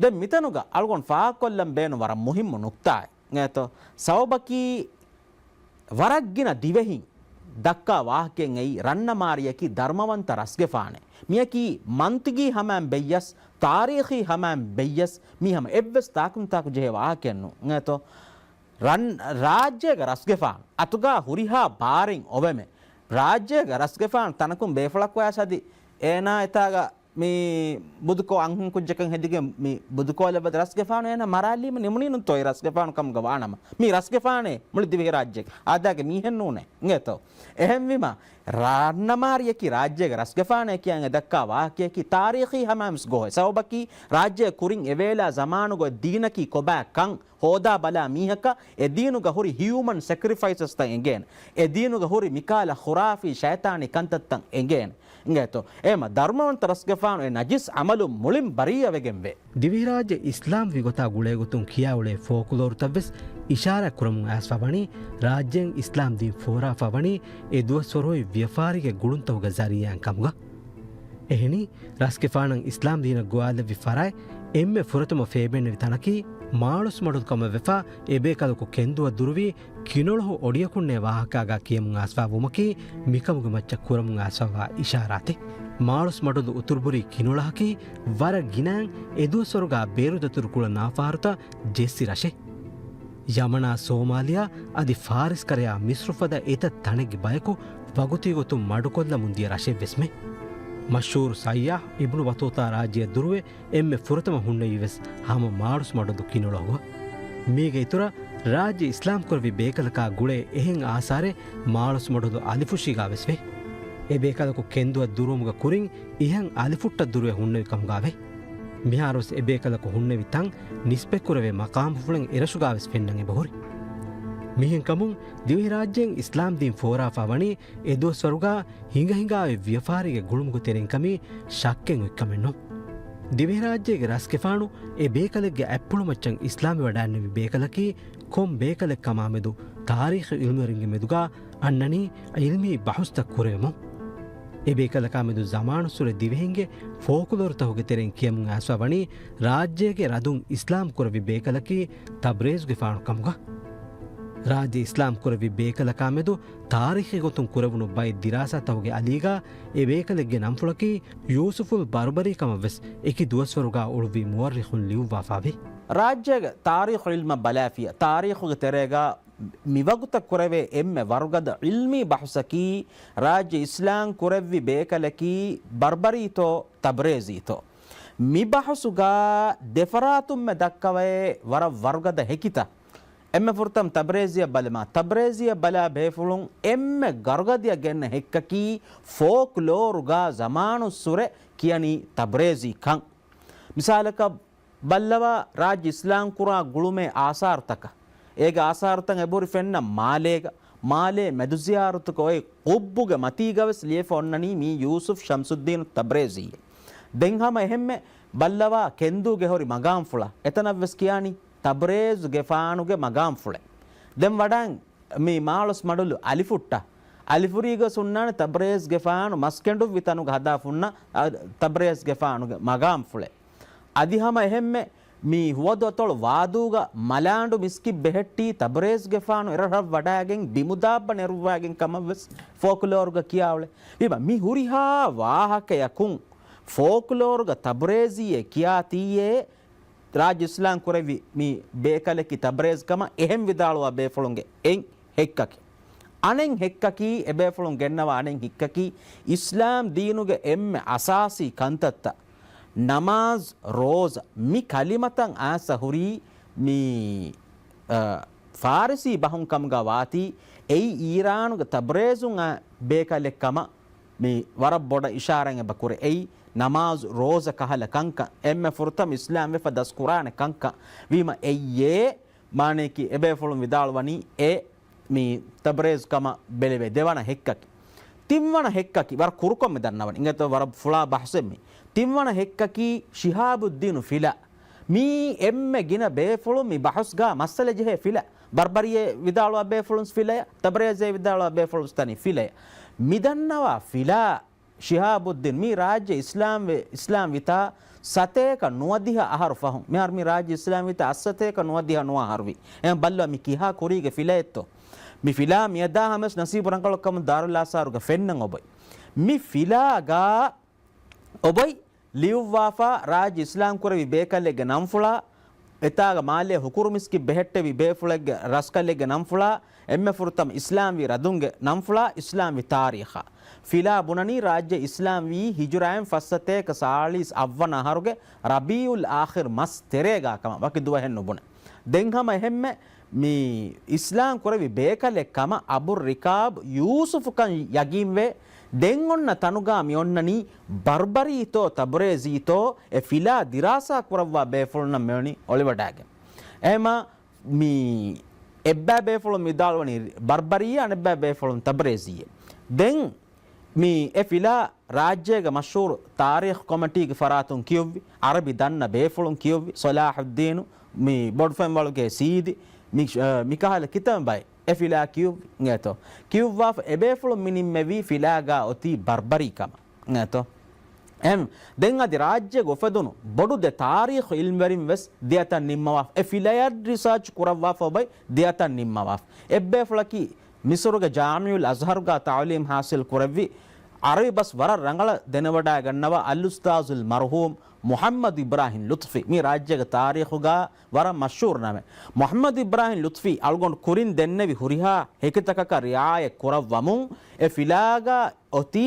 ދެން މިތަނުގަ އަޅުގަނޑު ފާހަގަކޮށްލަން ބޭނުން ވަރަށް މުހިއްމު ނުކްތާއެއް. އެތޯ؟ ސަބަބަކީ ވަރަށް ގިނަ ދިވެހިން ދައްކާ ވާހަކައެއް އެއީ ރަންނަމާރިޔަކީ ދަރުމަވަންތަ ރަސްގެފާނެއް. މިޔަކީ މަންތިގީ ހަމައިން ބެއްޔަސް، ތާރީޚީ ހަމައިން ބެއްޔަސް މީ ހަމަ އެއްވެސް ތާކުންތާކު ޖެހޭ ވާހަކައެއް ނޫން. އެތޯ؟ ރަން-، ރާއްޖޭގެ ރަސްގެފާނު އަތުގާ ހުރިހާ ބާރެއް އޮވެމެ. ރާއްޖޭގެ ރަސްގެފާނު ތަނަކުން ބޭފުޅަކު ވާސް އަދި އޭނާ އެތާގަ މި ބުދުކޯ އަންހެން ކުއްޖަކަށް ހެދިގެން މި ބުދުކޯލަ ބަދަ ރަސްގެފާނު އޭނާ މަރާލީމަ ނިމުނީ ނުތޯ އެ ރަސްގެފާނު ކަމުގަ ވާނަމަ. މީ ރަސްގެފާނޭ މުޅި ދިވެހިރާއްޖޭގެ އާދައިގެ މީހެއް ނޫނޭ. އިނގޭތޯ؟ އެހެންވީމަ، ރަންނަމާރިޔަކީ ރާއްޖޭގެ ރަސްގެފާނޭ ކިޔަން އެ ދައްކާ ވާހަކަޔަކީ ތާރީޚީ ހަމައިން ވެސް ގޮހެއް. ސަބަބަކީ ރާއްޖޭ ކުރިން އެވޭލާ ޒަމާނުގަ ދީނަކީ ކޮބާ ކަން ހޯދާ ބަލާ މީހަކަށް އެ ދީނުގަ ހުރި ހިއުމަން ސެކްރިފައިސަސްތައް އެނގޭނެ. އެ ދީނުގަ ހުރި މިކާލަ ޚުރާފީ ޝައިޠާނީ ކަންތައްތައް އެނގޭނެ. އެހެމަ ދަރުމަވަންތަ ރަސްގެފާނު އެ ނަޖިސް ޢަމަލުން މުޅިން ބަރީއަ ވެގެންވޭ. ދިވެހިރާއްޖެ އިސްލާމްވި ގޮތާ ގުޅޭގޮތުން ކިޔާއުޅޭ ފޯކްލޯރުތައްވެސް އިޝާރާތް ކުރަމުން އައިސްފަ ވަނީ، ރާއްޖޭން އިސްލާމް ދީން ފޯރާފަ ވަނީ އެ ދުވަސްވަރު އޮތް ވިޔަފާރީގެ ގުޅުންތަކުގެ ޒަރީއާއިން ކަމުގަ. އެހެނީ، ރަސްގެފާނަށް އިސްލާމް ދީނަށް ގޮވާލެއްވި ފަރާތް އެންމެ ފުރަތަމަ ފޭބެންނެވި ތަނަކީ މާޅޮސްމަޑުލު ކަމަށް ވެފަ، އެބޭކަލަކު ކެންދުއަށް ދުރުވީ ކިނޮޅަހު އޮޑިއަކުންނޭ ވާހަކާގާ ކިޔަމުން އައިސްފަ ވުމަކީ މިކަމުގެ މައްޗަށް ކުރަމުން އައިސްފަވާ އިޝާރާތެއް. މާޅޮސްމަޑުލު އުތުރުބުރީ ކިނޮޅަހަކީ ވަރަށް ގިނައިން އެދުވަސްވަރުގާ ބޭރުދަތުރު ކުޅަ ނާފަހަރުތައް ޖެއްސި ރަށެއް. ޔަމަނާ ސޯމާލިޔާ އަދި ފާރިސްކަރަޔާ މިސްރު ފަދަ އެތައް ތަނެއްގެ ބަޔަކު ވަގުތީގޮތުން މަޑުކޮށްލަމުން ދިޔަ ރަށެއްވެސްމެ. މަޝްހޫރު ސައްޔާހް އިބްނު ބަތޫތާ ރާއްޖެއަށް ދުރުވެ އެންމެ ފުރަތަމަ ހުންނެވީވެސް ހަމަ މާޅޮސްމަޑުލު ކިނޮޅަހުގަ. މީގެ އިތުރަށް ރާއްޖެ އިސްލާމްކުރެއްވި ބޭކަލަކާ ގުޅޭ އެހެން އާސާރެއް މާޅޮސްމަޑުލު އަލިފުށީގާވެސް ވޭ. އެބޭކަލަކު ކެންދުއަށް ދުރުވުމުގެ ކުރިން އިހަށް އަލިފުއްޓަށް ދުރުވެ ހުންނެވި ކަމުގާވޭ. މިހާރުވެސް އެބޭކަލަކު ހުންނެވި ތަން ނިސްބަތްކުރެވޭ މަޤާމުފުޅެއް އެރަށުގާވެސް ފެންނަން އެބަހުރި. މިހެންކަމުން ދިވެހިރާއްޖޭން އިސްލާމްދީން ފޯރާފާ ވަނީ އެދުވަސްވަރުގާ ހިނގަހިނގާއި ވިޔަފާރީގެ ގުޅުމުގެ ތެރެއިން ކަމީ ޝައްކެއް އޮތްކަމެއް ނޫން. ދިވެހިރާއްޖޭގެ ރަސްގެފާނު އެ ބޭކަލެއްގެ އަތްޕުޅުމައްޗަށް އިސްލާމްވެވަޑައިންނެވި ބޭކަލަކީ ކޮން ބޭކަލެއް ކަމާމެދު ތާރީޚު އިލްމުވެރިންގެ މެދުގާ އަންނަނީ އިލްމީ ބަހުސްތައް ކުރެވެމުން. އެބޭކަލަކާ މެދު ޒަމާނުއްސުރެ ދިވެހިންގެ ފޯކުލޯރުތަކުގެ ތެރެއިން ކިޔަމުން އައިސްފަ ވަނީ ރާއްޖޭގެ ރަދުން އިސްލާމް ކުރެއްވި ބޭކަލަކީ ތަބްރޭޒުގެފާނު ކަމުގަ. ރާއްޖެ އިސްލާމް ކުރެއްވި ބޭކަލަކާ މެދު ތާރީޚީ ގޮތުން ކުރެވުނު ބައެއް ދިރާސާތަކުގެ އަލީގަ އެ ބޭކަލެއްގެ ނަންފުޅަކީ ޔޫސުފުލް ބަރުބަރީ ކަމަށްވެސް އެކި ދުވަސްވަރުގަ އުޅުއްވި މުއައްރިޚުން ލިޔުއްވާފާވޭ. ރާއްޖޭގެ ތާރީޚު އިލްމަށް ބަލާފިޔަ، ތާރީޚުގެ ތެރޭގަ މިވަގުތަށް ކުރެވޭ އެންމެ ވަރުގަދަ އިލްމީ ބަހުސަކީ، ރާއްޖެ އިސްލާމް ކުރެއްވި ބޭކަލަކީ ބަރްބަރީތޯ ތަބްރޭޒީތޯ؟ މި ބަހުސުގަ ދެފަރާތުންމެ ދައްކަވައޭ ވަރަށް ވަރުގަދަ ހެކިތައް. އެންމެ ފުރަތަމަ ތަބްރޭޒީއަށް ބަލަމާ، ތަބްރޭޒީއަށް ބަލާ ބޭފުޅުން އެންމެ ގަރުގަދަޔަށް ގެންނަ ހެއްކަކީ ފޯކްލޯރުގަ ޒަމާނުއްސުރެ ކިޔަނީ ތަބްރޭޒީ ކަން. މިސާލަކަށް، ބައްލަވާ، ރާއްޖެ އިސްލާމްކުރާ ގުޅުމޭ އާސާރުތަކަށް. އޭގެ އާސާރުތައް އެބަހުރި ފެންނަ މާލޭގަ، މާލޭ މެދުޒިޔާރަތުގަ އޮތް ޤުއްބުގެ މަތީގަވެސް ލިޔެފަ އޮންނަނީ މީ ޔޫސުފް ޝަމްސުއްދީނު ތަބްރޭޒީއޭ. ދެން ހަމަ އެހެންމެ ބައްލަވާ ކެންދޫގެ ހުރި މަގާމްފުޅަށް، އެތަނަށްވެސް ކިޔާނީ ތަބްރޭޒުގެފާނުގެ މަގާމްފުޅޭ. ދެން ވަޑަން މި މާޅޮސް މަޑުލު އަލިފުއްޓަށް، އަލިފުރީގަ ހުންނާނެ ތަބްރޭޒްގެފާނު މަސްކެނޑުއްވި ތަނުގަ ހަދާފަ ހުންނަ، އަ، ތަބްރޭޒްގެފާނުގެ މަގާމްފުޅެއް. އަދި ހަމަ އެހެންމެ މި ހުވަދު އަތޮޅު ވާދޫގަ މަލާނޑު މިސްކިތް ބެހެއްޓީ ތަބްރޭޒްގެފާނު އެރަށަށް ވަޑައިގެން ބިމުދާއްބަ ނެރުއްވައިގެން ކަމަށްވެސް ފޯކްލޯރުގަ ކިޔާއުޅޭ. ވީމަ މި ހުރިހާ ވާހަކަޔަކުން ފޯކްލޯރުގަ ތަބްރޭޒީއޭ ކިޔާތީއޭ، ރާއްޖެ އިސްލާމް ކުރެއްވި މި ބޭކަލަކީ ތަބްރޭޒް ކަމަށް އެހެން ވިދާޅުވާ ބޭފުޅުންގެ އެއް ހެއްކަކީ. އަނެއް ހެއްކަކީ، އެބޭފުޅުން ގެންނަވާ އަނެއް ހެއްކަކީ، އިސްލާމް ދީނުގެ އެންމެ އަސާސީ ކަންތައްތައް، ނަމާޒް، ރޯޒަ، މި ކަލިމަތައް އާސަ ހުރީ މި، އަ، ފާރިސީ ބަހުން ކަމުގަ ވާތީ، އެއީ އީރާނުގެ ތަބްރޭޒުން އާ ބޭކަލެއް ކަމަށް މި ވަރަށް ބޮޑަށް އިޝާރާތް އެބަ ކުރޭ. އެއީ ނަމާޒު ރޯޒަ ކަހަލަ ކަންކަން، އެންމެ ފުރަތަމަ އިސްލާމް ވެފަ ދަސް ކުރާނެ ކަންކަން. ވީމަ އެއްޔޭ މާނަޔަކީ އެބޭފުޅުން ވިދާޅުވަނީ އެ މި ތަބްރޭޒް ކަމަށް ބެލެވޭ. ދެވަނަ ހެއްކަކީ، ތިންވަނަ ހެއްކަކީ، ވަރަށް ކުރުކޮށް މި ދަންނަވަނީ، އިނގޭތޯ ވަރަށް ފުޅާ ބަހުސެއް މި. ތިންވަނަ ހެއްކަކީ ޝިހާބުއްދީނު ފިލާ. މީ އެންމެ ގިނަ ބޭފުޅުން މި ބަހުސްގާ މައްސަލަ ޖެހޭ ފިލާ. ބަރްބަރީއޭ ވިދާޅުވާ ބޭފުޅުން ފިލަޔަ، ތަބްރޭޒޭ ވިދާޅުވާ ބޭފުޅުން ތަނީ ފިލަޔަ. މިދަންނަވާ ފިލާ ޝިހާބުއްދީން މި ރާއްޖެ އިސްލާމް ވެ، އިސްލާމް ވިތާ ސަތޭކަ ނުވަދިހަ އަހަރު ފަހުން. މިހާރު މި ރާއްޖެ އިސްލާމް ވިތާ އަށް ސަތޭކަ ނުވަދިހަ ނުވަ އަހަރުވި. އެހެން ބައްލަވާ މި ކިހާ ކުރީގެ ފިލައެއްތޯ؟ މި ފިލާ މިއަދާ ހަމަސް ނަސީބު ރަނގަޅު ކަމުން ދާރުލް އާސާރުގަ ފެންނަން އޮބޮތް. މި ފިލާގާ އޮބޮތް ލިޔުއްވާފަ ރާއްޖެ އިސްލާމް ކުރެވި ބޭކަލެއްގެ ނަންފުޅާ، އެތާގަ މާލޭ ހުކުރު މިސްކިތް ބެހެއްޓެވި ބޭފުޅެއްގެ ރަސްކަލެއްގެ ނަންފުޅާ، އެންމެ ފުރަތަމަ އިސްލާމްވީ ރަދުންގެ ނަންފުޅާ، އިސްލާމްވީ ތާރީޚާ. ފިލާ ބުނަނީ ރާއްޖެ އިސްލާމްވީ ހިޖުރާއިން ފައްސަތޭކަ ސާޅީސް އަށްވަނަ އަހަރުގެ ރަބީއުލް އާޚިރް މަސް ތެރޭގާ ކަމަށް، ވަކި ދުވަހެއް ނުބުނެ. ދެން ހަމަ އެހެންމެ މި އިސްލާމް ކުރެވި ބޭކަލެއް ކަމަށް އަބު ރިކާބް ޔޫސުފު ކަން ޔަގީންވޭ. ދެން އޮންނަ ތަނުގާ މި އޮންނަނީ ބަރްބަރީތޯ ތަބްރޭޒީތޯ އެ ފިލާ ދިރާސާ ކުރައްވާ ބޭފުޅުންނަށް މިވަނީ އޮޅިވަޑާގެން. އެހެމަ މި އެއްބައި ބޭފުޅުން ވިދާޅުވަނީ ބަރްބަރީއޭ، އަނެއްބައި ބޭފުޅުން ތަބްރޭޒީއޭ. ދެން މި އެ ފިލާ ރާއްޖޭގެ މަޝްހޫރު ތާރީޚު ކޮމިޓީގެ ފަރާތުން ކިޔުއްވި، އަރަބި ދަންނަ ބޭފުޅުން ކިޔުއްވި، ޞަލާޙުއްދީނު، މި ބޮޑުފެންވަޅުގެ ސީދި، މި، އަ، މިކަހަލަ ކިތަން ބައެއް އެ ފިލާ ކިޔުއްވި، އިނގޭތޯ. ކިޔުއްވާފަ އެބޭފުޅުން މި ނިންމެވީ ފިލާގާ އޮތީ ބަރްބަރީ ކަމަށް، އިނގޭތޯ. އެހެން ދެން އަދި ރާއްޖޭގަ އުފެދުނު ބޮޑު ދެ ތާރީޚު އިލްމްވެރިން ވެސް ދެއަތަށް ނިންމަވާފަ، އެ ފިލަޔަށް ރިސާޗް ކުރައްވާފަ އޮބޮތް ދެއަތަށް ނިންމަވާފަ. އެއްބޭފުޅަކީ މިސުރުގެ ޖާމިޢުލް އަޒްހަރުގާ ތަޢުލީމް ޙާޞިލް ކުރެއްވި އަރަބި ބަސް ވަރަށް ރަނގަޅަށް ދެނެވަޑައިގަންނަވާ އަލްއުސްތާޛުލް މަރުޙޫމް މުޙައްމަދު އިބްރާހިމް ލުޠުފީ، މި ރާއްޖޭގެ ތާރީޚުގާ ވަރަށް މަޝްހޫރު ނަމެއް. މުޙައްމަދު އިބްރާހިމް ލުޠުފީ އަޅުގަނޑު ކުރިން ދެންނެވި ހުރިހާ ހެކިތަކަކަށް ރިޢާޔަތް ކުރައްވަމުން އެ ފިލާގާ އޮތީ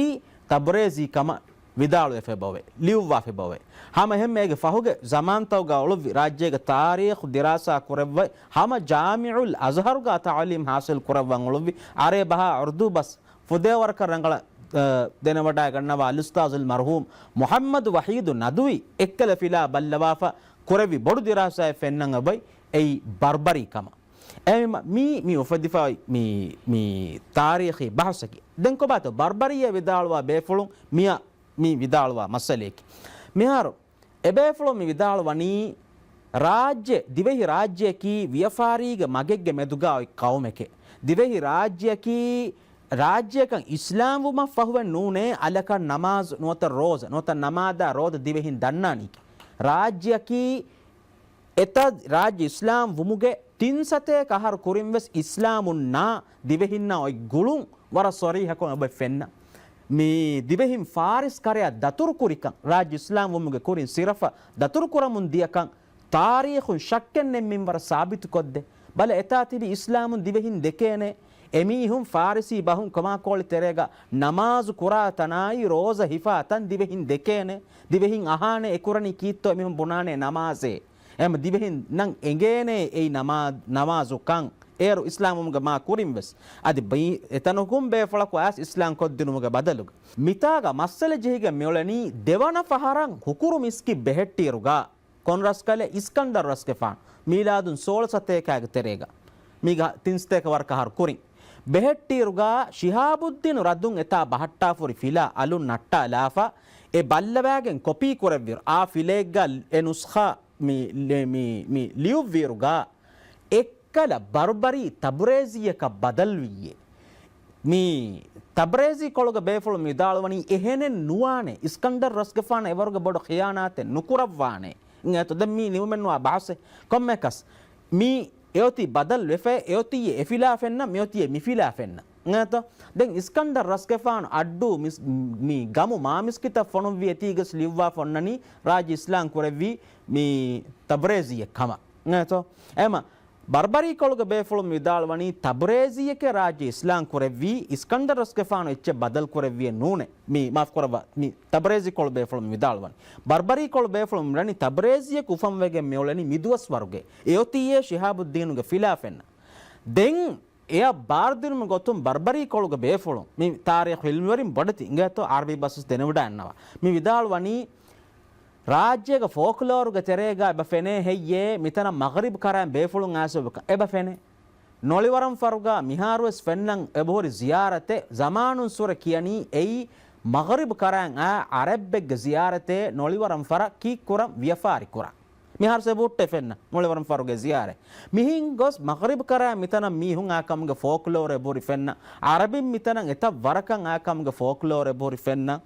ތަބްރޭޒީ ކަމަށް ވިދާޅުވެފައިބައޮވޭ، ލިޔުއްވާފައިބައޮވޭ. ހަމަ އެހެންމެ އޭގެ ފަހުގެ ޒަމާންތައުގާ އުޅުއްވި ރާއްޖޭގެ ތާރީޚު ދިރާސާ ކުރެއްވައި، ހަމަ ޖާމިޢުލް އަޒްހަރުގާ ތަޢުލީމް ޙާޞިލް ކުރައްވަން އުޅުއްވި އަރަބި ބަހާ އުރުދޫ ބަސް ފުދޭވަރަކަށް ރަނގަޅަށް، އަ، ދެނެވަޑައިގަންނަވާ އަލްއުސްތާޛުލް މަރުޙޫމް މުޙައްމަދު ވަޙީދު ނަދުވީ އެއްކަލަ ފިލާ ބައްލަވާފަ ކުރެއްވި ބޮޑު ދިރާސާއެއް ފެންނަން އޮބޮތް އެއީ ބަރްބަރީ ކަމަށް. އެހެންވީމަ މީ، މި އުފެދިފައި މި، މި ތާރީޚީ ބަހުސަކީ. ދެން ކޮބާތޯ ބަރްބަރީއޭ ވިދާޅުވާ ބޭފުޅުން މިއަށް މި ވިދާޅުވާ މައްސަލަޔަކީ. މިހާރު އެބޭފުޅުން މި ވިދާޅުވަނީ، ރާއްޖެ، ދިވެހި ރާއްޖެއަކީ ވިޔަފާރީގެ މަގެއްގެ މެދުގާ އޮތް ޤައުމެކޭ. ދިވެހި ރާއްޖެއަކީ ރާއްޖެއަކަށް އިސްލާމްވުމަށް ފަހުވެ ނޫނޭ އަލަކަށް ނަމާޒު ނުވަތަ ރޯޒަ، ނުވަތަ ނަމާދާ ރޯދަ ދިވެހިން ދަންނާނީކީ. ރާއްޖެއަކީ އެތައް ރާއްޖެ އިސްލާމް ވުމުގެ ތިން ސަތޭކަ އަހަރު ކުރިން ވެސް އިސްލާމުންނާ ދިވެހިންނާ އޮތް ގުޅުން ވަރަށް ޞަރީޙަކޮށް އެބަ ފެންނަ. މި ދިވެހިން ފާރިސް ކަރަޔަށް ދަތުރުކުރިކަން، ރާއްޖެ އިސްލާމް ވުމުގެ ކުރިން ސިރަފަށް ދަތުރުކުރަމުން ދިޔަކަން ތާރީޚުން ޝައްކެއް ނެތް މިންވަރަށް ސާބިތުކޮށްދޭ. ބަލަ އެތާ ތިބި އިސްލާމުން ދިވެހިން ދެކޭނެ. އެމީހުން ފާރިސީ ބަހުން ކޮމާކޯޅި ތެރޭގަ ނަމާޒު ކުރާ ތަނާއި ރޯޒަ ހިފާ ތަން ދިވެހިން ދެކޭނެ. ދިވެހިން އަހާނެ އެކުރަނީ ކީއްތޯ އެމީހުން ބުނާނެ ނަމާޒޭ. އެހެން ދިވެހިންނަށް އެނގޭނޭ އެއީ ނަމާ، ނަމާޒުކަން. އޭރު އިސްލާމްވުމުގެ މާ ކުރިން ވެސް. އަދި ބައި، އެތަނަކުން ބޭފުޅަކު އައިސް އިސްލާމް ކޮށްދިނުމުގެ ބަދަލުގަ. މިތާގަ މައްސަލަ ޖެހިގެން މިއުޅެނީ ދެވަނަ ފަހަރަށް ހުކުރު މިސްކިތް ބެހެއްޓިއިރުގަ، ކޮން ރަސްކަލެއް؟ އިސްކަންދަރު ރަސްގެފާނު. މީލާދުން ސޯޅަ ސަތޭކައިގެ ތެރޭގަ. މީގަ ތިން ސަތޭކަ ވަރަކަށް އަހަރު ކުރިން. ބެހެއްޓިއިރުގަ ޝިހާބުއްދީނު ރަދުން އެތާ ބަހައްޓާފަ ހުރި ފިލާ އަލުން ނައްޓާލާފަ، އެ ބައްލަވާގެން ކޮޕީ ކުރެއްވިއިރު، އާ ފިލައެއްގަ އެ ނުސްޚާ މި، މި، މި، މި ލިޔުއްވިއިރުގަ، އެއްކަލަ ބަރުބަރީ ތަބްރޭޒީއަކަށް ބަދަލުވިއްޔޭ. މި ތަބްރޭޒީ ކޮޅުގެ ބޭފުޅުން ވިދާޅުވަނީ އެހެނެއް ނުވާނެ، އިސްކަންދަރު ރަސްގެފާނަށް އެވަރުގެ ބޮޑު ޚިޔާނާތެއް ނުކުރައްވާނެ. އެތޯ ދެން މީ ނިމުމެއްނުވާ ބަހަސެއް. ކޮންމެއަކަސް މީ އެއޮތީ ބަދަލު ވެފަ، އެއޮތީ އެ ފިލާ ފެންނަ، މިއޮތީ މި ފިލާ ފެންނަ. އެތޯ ދެން އިސްކަންދަރު ރަސްގެފާނު އައްޑޫ މިސް، މި ގަމު މާމިސްކިތަށް ފޮނުއްވި އެތީގަސް ލިޔުއްވާފަ އޮންނަނީ ރާއްޖެ އިސްލާމް ކުރެއްވީ މި ތަބްރޭޒީއެއް ކަމަށް. އެތޯ އެމަ ބަރްބަރީ ކޮޅުގެ ބޭފުޅުން ވިދާޅުވަނީ، ތަބްރޭޒީއެކޭ ރާއްޖެ އިސްލާމް ކުރެއްވީ، އިސްކަންދަރު ރަސްގެފާނު އެއްޗެއް ބަދަލު ކުރެއްވިއެއް ނޫނޭ. މި، މާފް ކުރައްވާ، މި ތަބްރޭޒީ ކޮޅު ބޭފުޅުން ވިދާޅުވަނީ. ބަރްބަރީ ކޮޅު ބޭފުޅުން މި ވަނީ ތަބްރޭޒީއަކު އުފަންވެގެން މިއުޅެނީ މިދުވަސްވަރުގެ. އެއޮތީއޭ ޝިހާބުއްދީނުގެ ފިލާ ފެންނަ. ދެން އެއަށް ބާރުދިނުމުގެ ގޮތުން ބަރްބަރީ ކޮޅުގެ ބޭފުޅުން، މި ތާރީޚު އިލްމުވެރިން ބޮޑެތި އިނގޭތޯ އަރަބި ބަސްވެސް ދެނެވޮޑައިގަންނަވާ. މި ވިދާޅުވަނީ، ރާއްޖޭގެ ފޯކްލޯރުގެ ތެރޭގަ އެބަ ފެނޭ ހެއްޔޭ، މިތަނަށް މަޣްރިބް ކަރައިން ބޭފުޅުން އައިސް އެބަ ފެނޭ. ނޮޅިވަރަންފަރުގަ މިހާރުވެސް ފެންނަން އެބަހުރި ޒިޔާރަތެއް، ޒަމާނުންސުރެ ކިޔަނީ އެއީ މަޣްރިބް ކަރައިން އާ އަރަބެއްގެ ޒިޔާރަތޭ، ނޮޅިވަރަންފަރަށް ކީއްކުރަން ވިޔަފާރި ކުރަން. މިހާރު ސެބޫއްޓެ ފެންނަ ނޮޅިވަރަން ފަރުގެ ޒިޔާރެ. މިހިން ގޮސް މަޣްރިބް ކަރާ މިތަނަށް މީހުން އާ ކަމުގެ ފޯކްލޯރެ ބުރި ފެންނަ. އަރަބިން މިތަނަށް އެތައް ވަރަކަށް އާ ކަމުގެ ފޯކްލޯރެ ބުރި ފެންނަ.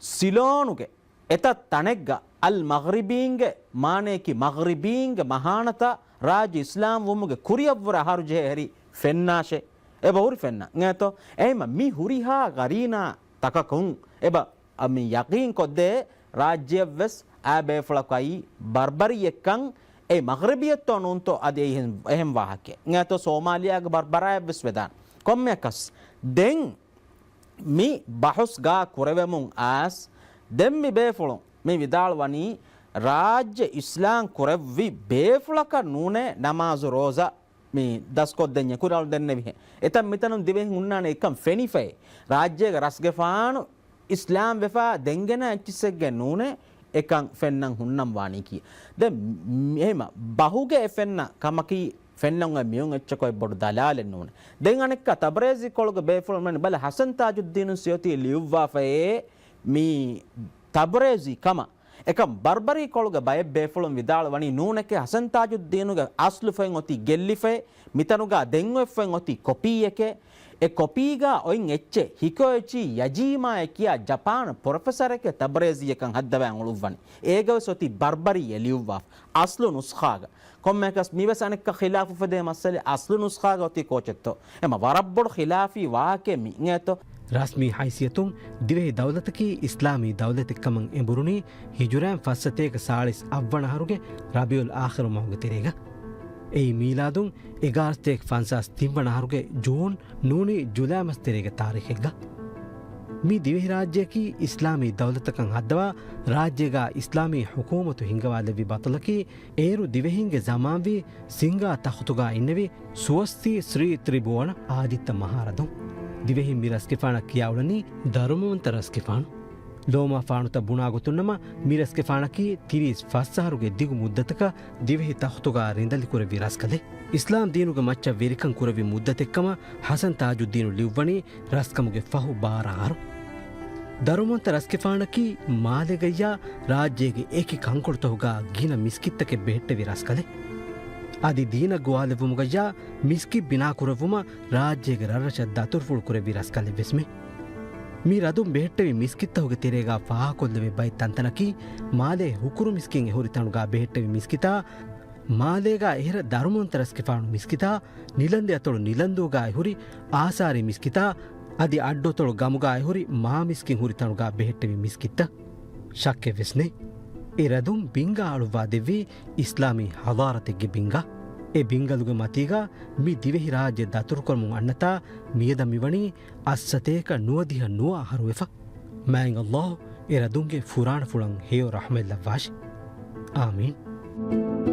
ސިލޯނުގެ އެތައް ތަނެއްގަ އަލް މަޣްރިބީންގެ މާނަޔަކީ މަޣްރިބީންގެ މަހާނަތައް ރާއްޖެ އިސްލާމް ވުމުގެ ކުރިއަށްވުރެ އަހަރު ޖެހޭ ހެރި ފެންނާށޭ. އެބަ ހުރި ފެންނަ. އެނގޭތޯ؟ އެހެމަ މި ހުރިހާ ގަރީނާ ތަކަކުން އެބަ އަ، މި ޔަޤީން ކޮށްދޭ ރާއްޖެއަށްވެސް އާ ބޭފުޅަކު އައީ ބަރްބަރީއެއްކަން. އެ މަޣްރިބީއެއްތޯ ނޫންތޯ އަދި އެހެން، އެހެން ވާހަކައެއް. އެނގޭތޯ ސޯމާލިޔާގެ ބަރްބަރާއެއްވެސް ވެދާނެ. ކޮންމެއަކަސް ދެން މި ބަހުސް ގާ ކުރެވެމުން އައިސް ދެން މި ބޭފުޅުން މި ވިދާޅުވަނީ ރާއްޖެ އިސްލާމް ކުރެއްވި ބޭފުޅަކަށް ނޫނޭ ނަމާޒު ރޯޒާ މި ދަސްކޮށްދެންޏެ ކުރިއަޅު ދެންނެވިހެން. އެތައް މިތަނުން ދިވެހިން ހުންނާނެ އެކަން ފެނިފައި. ރާއްޖޭގެ ރަސްގެފާނު އިސްލާމް ވެފާ ދެންގެނަ އެއްޗިއްސެއްގެ ނޫނޭ އެކަން ފެންނަން ހުންނަން ވާނީކީ. ދެން މި-، އެހެމަ ބަހުގެ އެ ފެންނަ ކަމަކީ ފެންނަން އޮތް މީހުން އެއްޗަކު އެއް ބޮޑު ދަލާލެއް ނޫނޭ. ދެން އަނެއްކާ ތަބްރޭޒީ ކޮޅުގެ ބޭފުޅުން ވަނީ ބަލަ ހަސަން ތާޖުއްދީނު ސިޔޮތީ ލިޔުއްވާފައޭ މީ ތަބްރޭޒީ ކަމަށް. އެކަމް ބަރްބަރީ ކޮޅުގެ ބައެއް ބޭފުޅުން ވިދާޅުވަނީ ނޫނެކޭ ހަސަން ތާޖުއްދީނުގެ އަސްލު ފޮތް އޮތީ ގެއްލިފައި، މިތަނުގަ ދެން އޮތް ފޮތް އޮތީ ކޮޕީއެކޭ. އެ ކޮޕީގަ އޮތް އެއްޗެއް ހިކޮއެޗީ ޔަޖީމާއޭ ކިޔާ ޖަޕާނު ޕްރޮފެސަރެކޭ ތަބްރޭޒީއަކަށް ހައްދަވާ އުޅުއްވަނީ. އޭގަވެސް އޮތީ ބަރްބަރީއޭ ލިޔުއްވާފަ އަސްލު ނުސްޚާގަ. ކޮންމެއަކަސް މިވެސް އަނެއްކާ ޚިލާފު އުފެދޭ މައްސަލަ އަސްލު ނުސްޚާގަ އޮތީ ކޯޗެއްތޯ؟ އެމަ ވަރަށް ބޮޑު ޚިލާފީ ވާހަކައެއް މި އިނގޭތޯ؟ ރަސްމީ ހައިސިއްޔަތުން ދިވެހި ދައުލަތަކީ އިސްލާމީ ދައުލަތެއްކަމަށް އެނބުރުނީ ހިޖުރައިން ފައްސަތޭކަ ސާޅީސް އަށްވަނަ އަހަރުގެ ރަބީޢުލް އާޚިރު މަހުގެ ތެރޭގަ. އެއީ މީލާދުން އެގާރަ ސަތޭކަ ފަންސާސް ތިންވަނަ އަހަރުގެ ޖޫން ނޫނީ ޖުލައި މަސް ތެރޭގެ ތާރީޚެއްގަ. މި ދިވެހި ރާއްޖެއަކީ އިސްލާމީ ދައުލަތަކަށް ހައްދަވާ ރާއްޖޭގަ އިސްލާމީ ޙުކޫމަތު ހިންގަވާލެއްވި ބަތަލަކީ އޭރު ދިވެހިންގެ ޒަމާންވީ ސިންގާ ތަޚުތުގަ އިންނެވި ސުވަސްތީ ސްރީ ތްރިބުވަނަ އާދިއްތަ މަހާރަދުން. ދިވެހިން މި ރަސްގެފާނަށް ކިޔާ އުޅެނީ ދަރުމަވަންތަ ރަސްގެފާނު. ލޯމާފާނުތައް ބުނާ ގޮތުން ނަމަ، މި ރަސްގެފާނަކީ ތިރީސް ފަސް އަހަރުގެ ދިގު މުއްދަތަކަށް ދިވެހި ތަޚުތުގަ ރިނދަލިކުރެއްވި ރަސްކަލެއް. އިސްލާމް ދީނުގެ މައްޗަށް ވެރިކަން ކުރެއްވި މުއްދަތެއްކަމަށް ހަސަން ތާޖުއްދީނު ލިޔުއްވަނީ ރަސްކަމުގެ ފަހު ބާރަ އަހަރު. ދަރުމަވަންތަ ރަސްގެފާނަކީ މާލޭގައްޔާ ރާއްޖޭގެ އެކި ކަންކޮޅުތަކުގަ ގިނަ މިސްކިތްތަކެއް ބެހެއްޓެވި ރަސްކަލެއް. އަދި ދީނަށް ގޮވާލެއްވުމުގައްޔާ މިސްކިތް ބިނާކުރެއްވުމަށް ރާއްޖޭގެ ރަށްރަށަށް ދަތުރުފުޅު ކުރެއްވި ރަސްކަލެއްވެސްމެ. މި ރަދުން ބެހެއްޓެވި މިސްކިތްތަކުގެ ތެރޭގަ ފާހަގަކޮށްލެވޭ ބައެއް ތަންތަނަކީ، މާލޭ ހުކުރު މިސްކިތް އެހުރި ތަނުގަ ބެހެއްޓެވި މިސްކިތާ، މާލޭގަ އެހެރަ ދަރުމަވަންތަ ރަސްގެފާނު މިސްކިތާ، ނިލަންދެ އަތޮޅު ނިލަންދޫގަ އެހުރި އާސާރީ މިސްކިތާ، އަދި އައްޑުއަތޮޅު ގަމުގަ އެހުރި މާ މިސްކިތް ހުރި ތަނުގަ ބެހެއްޓެވި މިސްކިތްތައް. ޝައްކެއްވެސް ނެތް. އެ ރަދުން ބިންގާ އަޅުއްވާ ދެއްވީ އިސްލާމީ ޙަޟާރަތެއްގެ ބިންގާ. އެ ބިންގަލުގެ މަތީގަ މި ދިވެހި ރާއްޖެ ދަތުރުކުރަމުން އަންނަތާ މިއަދަށް މިވަނީ އަށްސަތޭކަ ނުވަދިހަ ނުވަ އަހަރުވެފަ. މާތް ﷲ އެ ރަދުންގެ ފުރާނަފުޅަށް ހެޔޮ ރަޙްމަތްލައްވާށި. އާމީން.